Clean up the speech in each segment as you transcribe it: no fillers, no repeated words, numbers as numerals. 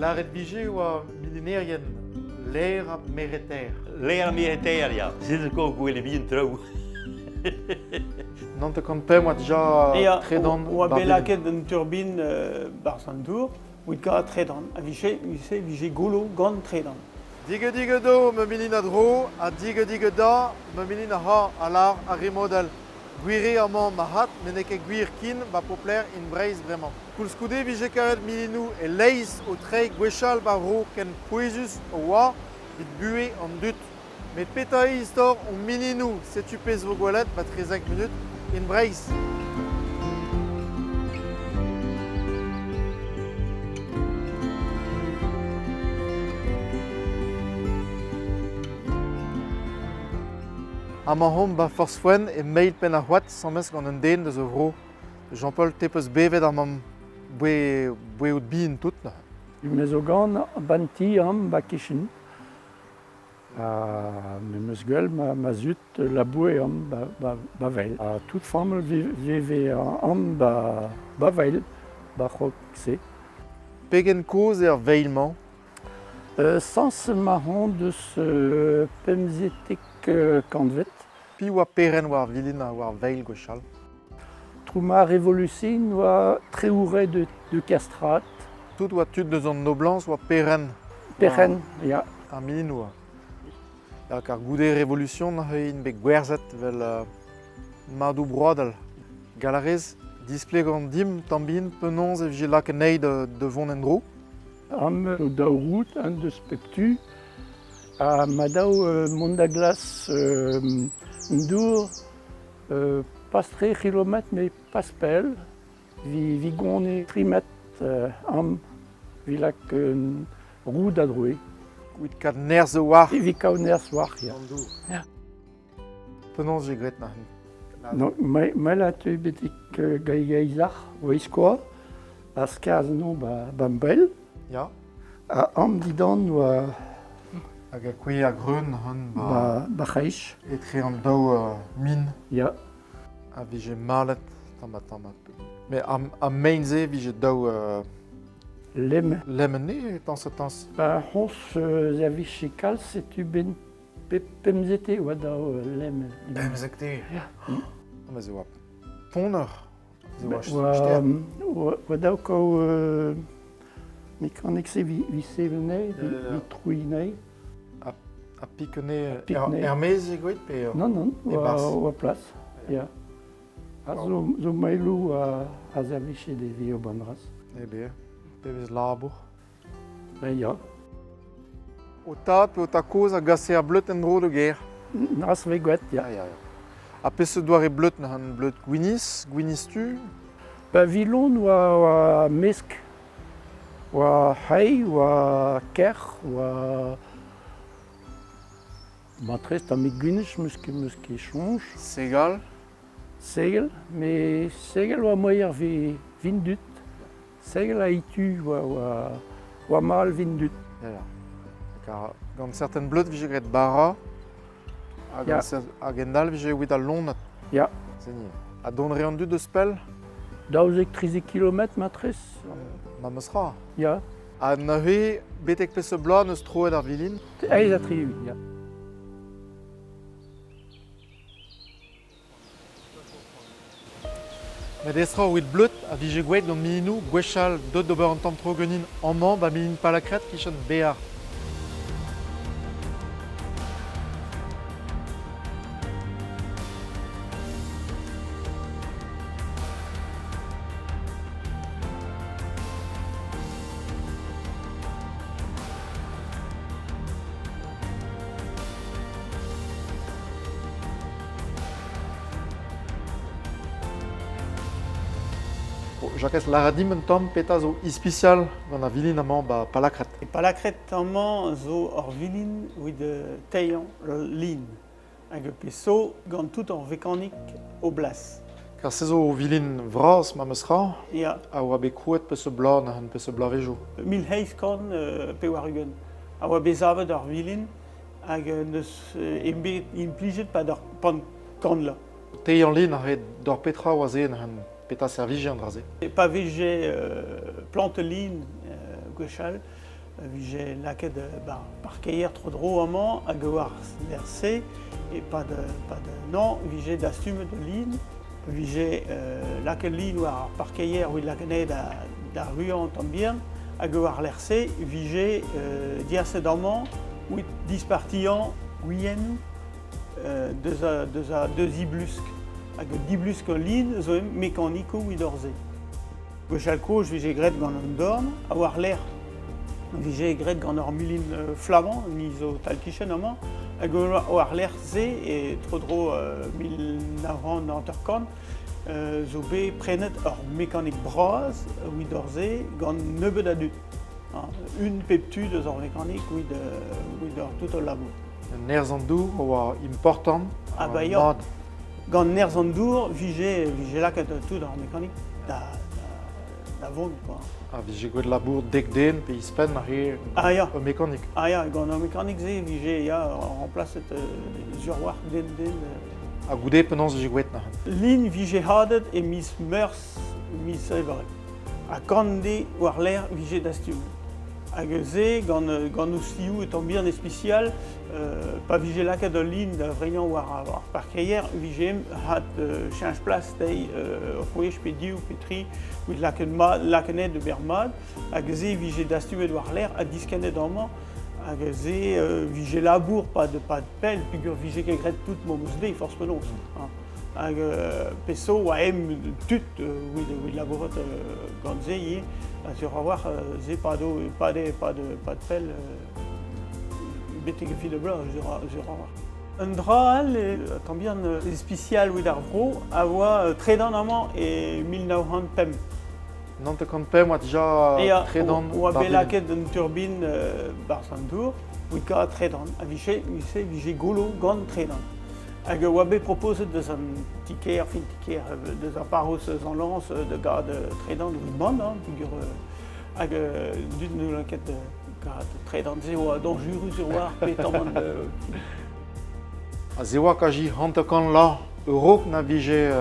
Lâret vije e oa milinerien laer ha meretaer. Laer ha meretaer, ya. Se zo kaout gwell bihan traoù. 95 oa dija Ya, tredan. oa bet bar lakaet un turbin barzh an dour evit kaout tredan. A vije, vije, vije golo gant tredan. Dige dige do, ma milin a-dro, ha dige dige da, ma milin a ra, a lâr ar rimodell. Gwir eo amañ marc'had, met n'eo ket gwir ken 'ba Popler in Breizh bremañ. Koulskoude e vije kavet milinoù e-leizh o treiñ gwechall 'ba vro ken pouezus o oa evit buhez an dud. Met petra eo istor hon milinoù? Setu pezh 'vo gwelet 'ba 13 munut in Breizh. Amañ omp 'ba Forzh-Foenn e meilh Penn-ar-C'hoad 'sames gant un den deus e vro. Jean-Paul, te 'peus bevet amañ boe out bihan tout neuze. Me zo gant ban ti amañ 'ba kichen. Ha me 'meus gwell ma, ma zud laboure amañ 'ba, 'ba, 'ba Veil. Ha tout familh veve amañ 'ba, 'ba Veil, 'ba c'hog-se. Pegen kozh eo ar veil-mañ? Sañs emañ deus pemzetek kantved. Piv oa perenn war vilin ha war veil gwechall? Trouma Revolution oa treoure de, de Kerstrat. Tout oa tud deus an noblañs oa perenn. Perenn, ya. Ar milin oa. Ya, kar goude Revolution int bet gwerzhet 'vel madoù broadel. Gall a rez displegañ dimp tamm bihan penaos e vije lakaet anezhi da vont en-dro? Am zo daou roud, un deus pep tu, ha ma dav mont da glask an dour pas tre kilometr met pas pell, 'vit goneñ tri metr am 'vit lak un roud a-droe. Evit kaout nerzh a-walc'h. Evit kaout nerzh a-walc'h, ya. An dour. Ya. Penaos eo graet neuze? Non, mel a teu betek Gaigaizar, Oiskoa, ha skarzh no ba, ba Mbel. Ya. Ha an didan oa... Hag a kouezh a greun han ba... Ba, ba c'hreich. Etre an daou min. Ya. A vije malet tamm ha tamm. Mais ar mein-se vije daou... Lem. Lem anezhe, tañs ha tañs. Ba c'hoñs a vije kalz, setu ben Pep pemzete oa dav lemm. Pemzekte? Ya. Ah, mais e oa ponner. E oa ster. Oa dav kaout mekanik-se vi sevel anezhi, vi trouiñ anezhi. Ha pik anezhi er-maez eo gwelet pe Non, non, oa plas. Ya. Ha zo, zo mailhoù a servije d'e ober an dra. Eh bien, pebezh labour. Ya. Ho tad pe ho tad-kozh a gase ar bleud en-dro da gêr? Nas vez gwet, ya. Ya, ya. Ha peseurt doare bleud neuze? Bleud gwinizh, gwinizh-tu? Ba Vilon oa, oa mesk. Oa c'hei, oa kerc'h, oa... Matrez tammig gwinizh, 'meus ket, 'meus ket soñj. Segal? Segel, met segel oa moier vin dud. Segel a itu oa, oa, oa mal vin dud. Ya, ya. Kar gant certain bleud vije graet bara, hag Ya. hag en all vije evit al lonad. Ya. Seni. Ha dont re an dud eus pell? 12-13 kilometr matrez. Ma meus ra. Ya. Ha neuze, betek peseurt bloaz n'eus troet ar vilin? 68, ya. Met estroc'h evit bleud a vije gwelet gant milinoù gwechall deuet d'ober an tamm tro ganin amañ 'ba milin Palakred 'kichen Bear. Jakez, lâret dimp un tamm petra zo ispisial gant ar vilin amañ 'ba Palakred. E Palakred amañ zo ur vilin evit teiañ lin. Hag pezh zo gant tout ar vekanik o blas. Kar se zo vilin vras ma 'meus ra Ya. a oa bet krouet peseurt bloaz neuze, peseurt bloavezhioù. 1880 a oa bet savet ar vilin hag n'eus bet implijet 'pad ur pan kant vloaz. Teiañ lin a ret d'or petra oa se neuze, petra servije an dra-se? Pa vije plantet lin gwechall, Vije lakaet ba parkeier tro-dro amañ hag war lec'h-se e-pad pad un an vije dastumet ul lin. Vije lakaet lin war ar parkeier evit lakaat anezhe da ruañ un tamm bihan hag war lec'h-se vije diaset amañ evit dispartiañ gwiennoù deus a, deus a deus diblusk. Hag diblusk ul lin zo mekanikoù evit hor se. Gwechall-kozh vije graet gant an dorn ha war-lerc'h vije graet gant ur milin flamant, ni zo tal-kichen amañ, hag war-lerc'h se, e tro-dro 1950, zo bet prenet ur mekanik bras evit hor se gant nebeut a dud. Un pep tu deus ar mekanik evit hor tout al labour. Nerzh an dour a oa important. Ah bah ya. Gant nerzh an dour vije vije lakaet tout ar mekanik da da vont quoi. Ah, vije gwelet labour dek den pe ispenn ar re ah, ya. ur mekanik. Ah ya, gant ar mekanik-se vije ya remplaset sur-war den den. Ha goude penaos vije gwelet neuze? Lin vije hadet e miz Meurzh, miz Ebrel. Ha kant de war-lerc'h vije dastumet. Hag se, gant, gant oustioù e tamm bihan ispisial, pa vije lakaet ul lin da vreinañ war ar parkeier, vije had cheñch plas dezhi ur wech pe div pe tri evit lakaet mat, lakaet anezhe d'ober mat. Hag se vije dastumet war-lerc'h ha diskennet amañ. Hag se vije labour pad, pad pell, peogwir vije ket graet tout memes deiz, forzh penaos. Hag peseurt oa em tud evit labourat gant se ivez, ha sur a-walc'h se pado pade pad pad pell betek e fin de bloaz sur a-walc'h. Un dra all, tamm bihan ispisial evit ar vro, a oa tredan amañ e 1905. 95 oa dija tredan. Oa bet lakaet un turbin barzh an dour, evit kaout tredan, a vije, vije golo gant tredan. Hag e oa bet propozet deus an ti-kêr, fin ti-kêr, deus ar parrouz Sant-Lañs da gad tredan evit mont, hein, peogwir hag dud n'houllent ket gad tredan se oa dañjurus e oa ar petamant. Ha se oa kazi 50 la a-raok na vije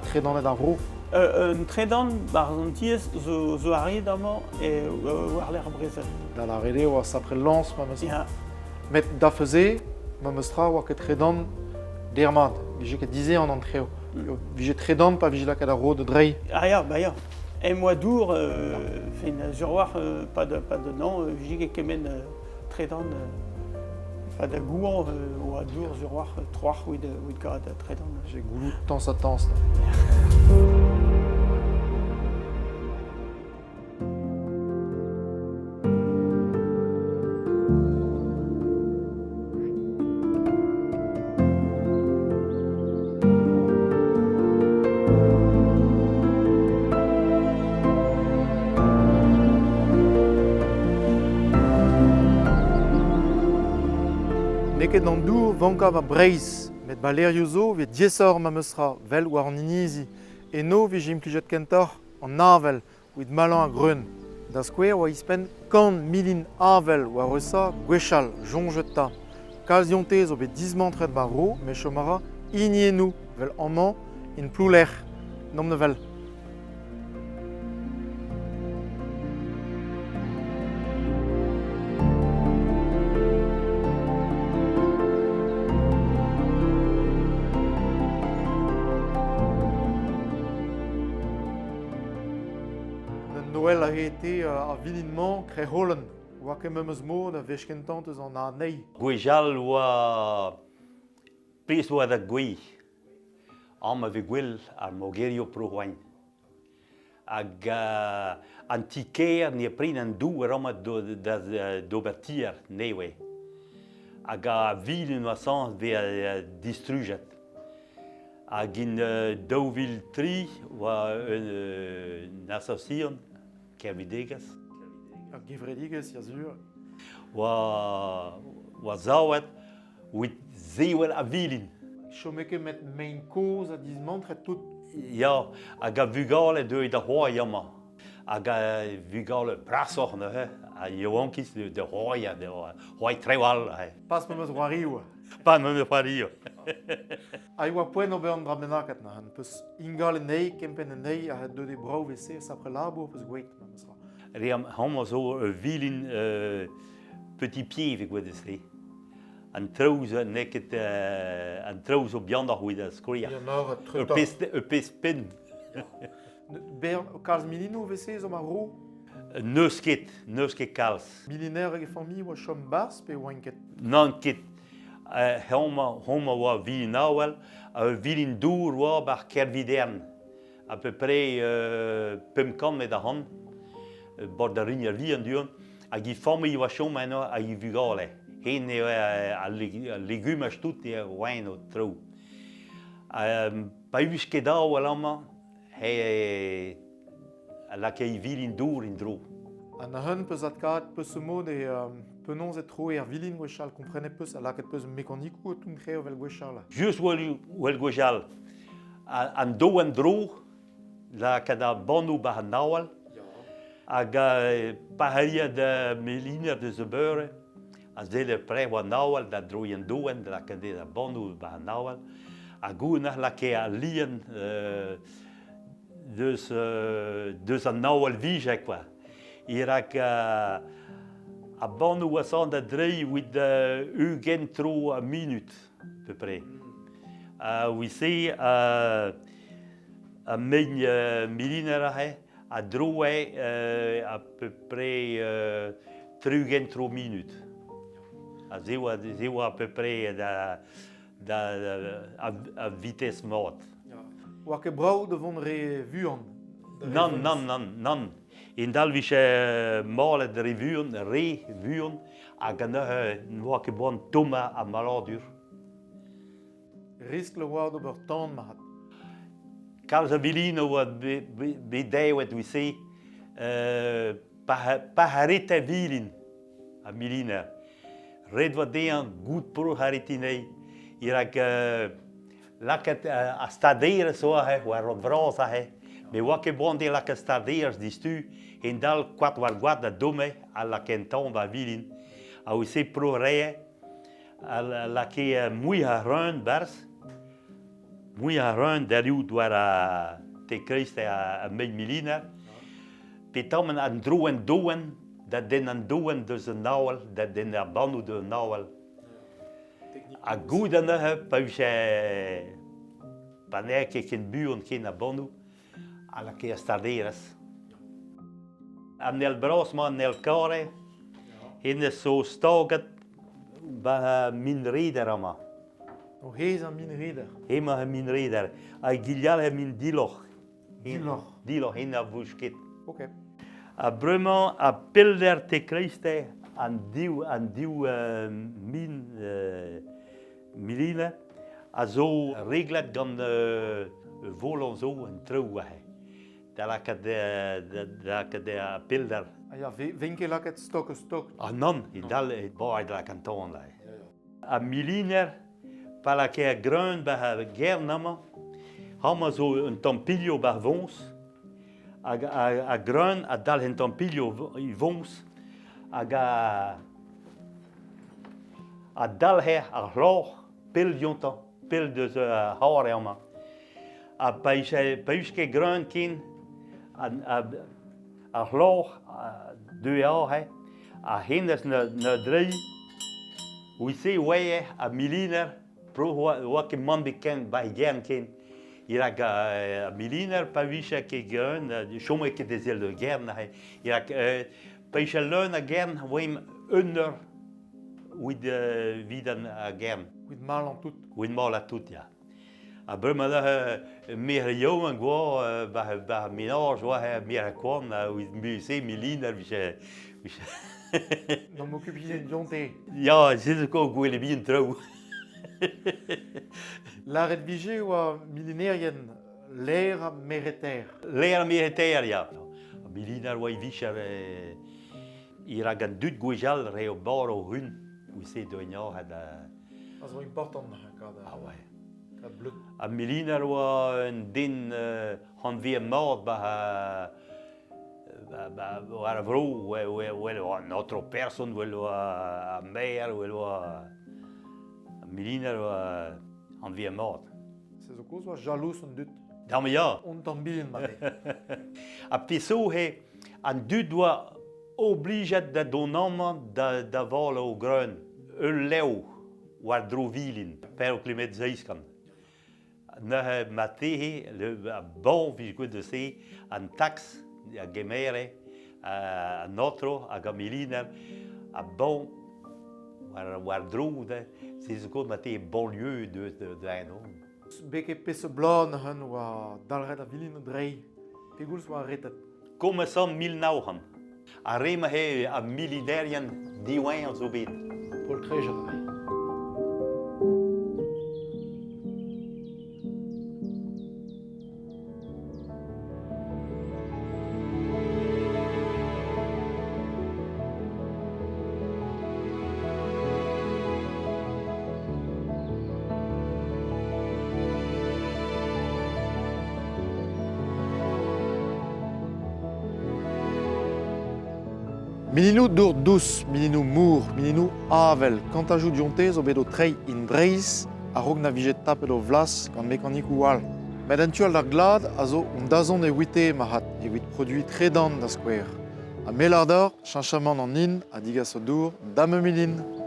tredanet ar vro. Un tredan barzh an tiez zo, zo arriet amañ e war-lerc'h brezel. Da lâret eo oa sapre lañs memes. Ya. Met da feuze, memes tra oa ket tredan dermat. Vije ket dizehan an treo. Vije tredan pa vije lakaet ar rod da dreiñ. Ah ya, bah ya. Em oa dour, fin, sur war, pas de, pas de non, vije ket kement tredan, pas da gouañ oa dour sur war troac'h evit, evit kaout tredan. J'ai goulou tañs ha tañs. N'eo ket an dour vankañ 'ba Breizh, met 'ba lec'hioù zo 'vez diaesoc'h memes tra, 'vel war an inizi. Eno 'vije implijet kentoc'h an avel evit malañ ar greun. Da skouer oa ouzhpenn kant milin avel war Eusa gwechall, soñjet 'ta. Kalz dionte zo bet dismantret 'ba vro met chom a ra hiniennoù 'vel amañ en Ploulec'h. N'omp da wel. Noël a été ar vilin-mañ Krec'holen. Oa ket memes mod a wech kentañ eus an anezhi. Gwechall oa pezh oa da gouez. Amañ e vez gwell ar mogerioù Plougoagn. Hag an ti-kêr ne pren an dour amañ d'ober tier nevez. Hag ar vilin oa sañs bezañ distrujet. Hag en 2003 oa un asosion, Kervidegezh. Ur gevredigezh, ya sur. Oa, oa savet evit sevel ar vilin. Chome ket met mein kozh ha dismantret tout. Ya, hag ar vugale deuet da c'hoari amañ. Hag ar vugale brasoc'h neuze, ha yaouankiz da c'hoari, da c'hoari traoù all. Pas memes c'hoarioù. Pas memes c'hoarioù. Ha e oa poent ober un dra bennaket neuze. Peus ingal anezhi, kempenn anezhi, ha deuet eo brav e-se, sapre labour peus gwelet memes tra. Re amañ zo ur vilin petit pied 'vez gwelet se. An traoù zo n'eo ket an traoù zo bihanoc'h evit ar skouer. Bihanoc'h, Ur pezh ur pezh penn. Bern, kalz milinoù 'vez-se zo ma ro? N'eus ket, n'eus ket kalz. Miliner hag e familh oa chom 'barzh pe oaint ket? Nann ket. Homañ homañ oa vilin awel, ur vilin dour oa 'bar Kervidern. À peu près 500 metr ac'hann, bord ar rinier vihan du-hont, hag he familh oa chom eno hag he vugale. Hen eo al legumaj tout eo oa eno traoù. Pa vije ket awel amañ, he a lakae vilin dour en-dro. An ahun peus adkavet peus mod e penaos e troe ar vilin gwechall, komprenet peus ha lakaet peus mekanikoù o tont kreñv evel gwechall? Just well gwechall. An do en-dro, lakaat ar bannoù war an aval, hag pareilhat meliner deus ar beure, a zelle pre war an aval da droiñ an doenn, da lakaat ar bannoù war an aval, ha goude lakae al lien deus, deus an aval vije kwa. Irak a bannoù a san da dreiñ evit 20 tro a minut, à peu près. Ha se a mein miliner aze a droe à peu près 30 tro minut. Ha se oa, se oa à peu près da, da, a, a vitesse mat. Oa ket brav da vont re vuan? Nann, nann, nann, nann. Indal vije malet re vuan, re vuan, hag neuze n'oa ket boan tommañ ar maladur. Riskl a oa d'ober tan mat. Kalz a vilinoù oa bet devet ouzh-se pa arete vilin ar miliner. Ret oa dezhañ goût peoc'h aretiñ anezhi. Rak lakaat ar staderezh oa aze, war rod vras aze. Ne oa ket boan dezhañ lakaat staderezh diouzhtu, hend-all koad war goad a domme ha lakae an tan war vilin. Ha ouzh-se peoc'h 'rae a lakae muioc'h a reun 'barzh, muioc'h a reun d'erruout war te kreisteiz ar mein miliner, petamant an droenn-doenn da denn an doenn deus an avel, da denn ar bannoù deus an avel. Ha goude neuze, pa vije pa n'eo ket ken buan ken ar bannoù, a lakae ar starderezh. An el bras-mañ, an el kare, hennezh zo staget ba min-reder amañ. O hezh ar min-reder. Hemañ ar min-reder. Ha gilhal ar min diloc'h. Diloc'h. Diloc'h, hen a vouj ket. Ok. Ha bremañ, a pellder te kreisteiz an div, an div min miliner a zo reglet gant volant zo en traoù aze da lakaat da lakaat ar pellder. Ah ya, vegn ket lakaet stok stok. Ah nann, e dal e ba e lak an tan aze. Ar miliner pa lakaer greun 'ba ar gern amañ, amañ zo un tamm pilho 'ba ar voñs hag ar greun a dalc'h un tamm pilho e voñs hag a a dalc'her ar c'hloc'h pell diontañ, pell deus ar c'har eo amañ. Ha pa pa vije ket greun ken, ar c'hloc'h a deue aze, ha hennezh na dreiñ, ouzh-se oa ar miliner, pro oa ket mann bet ken 'ba e gern ken. Rak ar miliner pa vije ket greun, ne chome ket da sell gern aze. Rak pa vije leun a gern, oa un eur evit evit an ar gern. Evit malañ tout. Evit malañ tout, ya. Ha bremañ neuze merc'h yaouank oa 'ba 'ba ar menaj oa merc'h koant evit se miliner vije vije N'en m'occupe dionte. Ya, se zo ko gwell bihan traoù. Lâret vije oa milinerien laer ha mereter. Laer ha mereter, ya. Miliner oa e vicher Irak an dud gwechall re o bar o hun ouzh se doignañ da... A zo important kad, ah ouais. kad bleud. Ha miliner oa un den hanveet mat ba, ba, ba, war ar vro, well oa an aotrou person, well oa ar maer, well oa ar miliner oa hanveet mat. Se zo kozh oa jalous an dud. Da ma ya. On tamm bihan mare. Ha pezh zo he. An dud oa oblijet da dont amañ da, da val o greun, ul lev war-dro vilin, pev kilometr seizh-kant. Neuze marteze, bon 'vije gwraet deus se, an taks a gemere an aotrou hag ar miliner, ha bon, war-dro se zo kaoz marteze banlieue deus da eno. Beket peseurt bloaz neuze oa dalc'het ar vilin o dreiñ? Pegoulz oa aretet? Komañs 1900. Ar re-mañ eo ar milinerien diwezhañ zo bet. Poltrejet anezhi. Milinoù dour dous, milinoù mor, milinoù avel, kantajoù dionte zo bet o treiñ in Breizh a-raok na vije tapet o vlas gant mekanikoù all. Met en tu all d'ar glad a zo un dazont evite marc'had, evit produiñ tredan da skouer. Ha me lâr deoc'h, cheñchamant an hin a digaso dour da'm milin.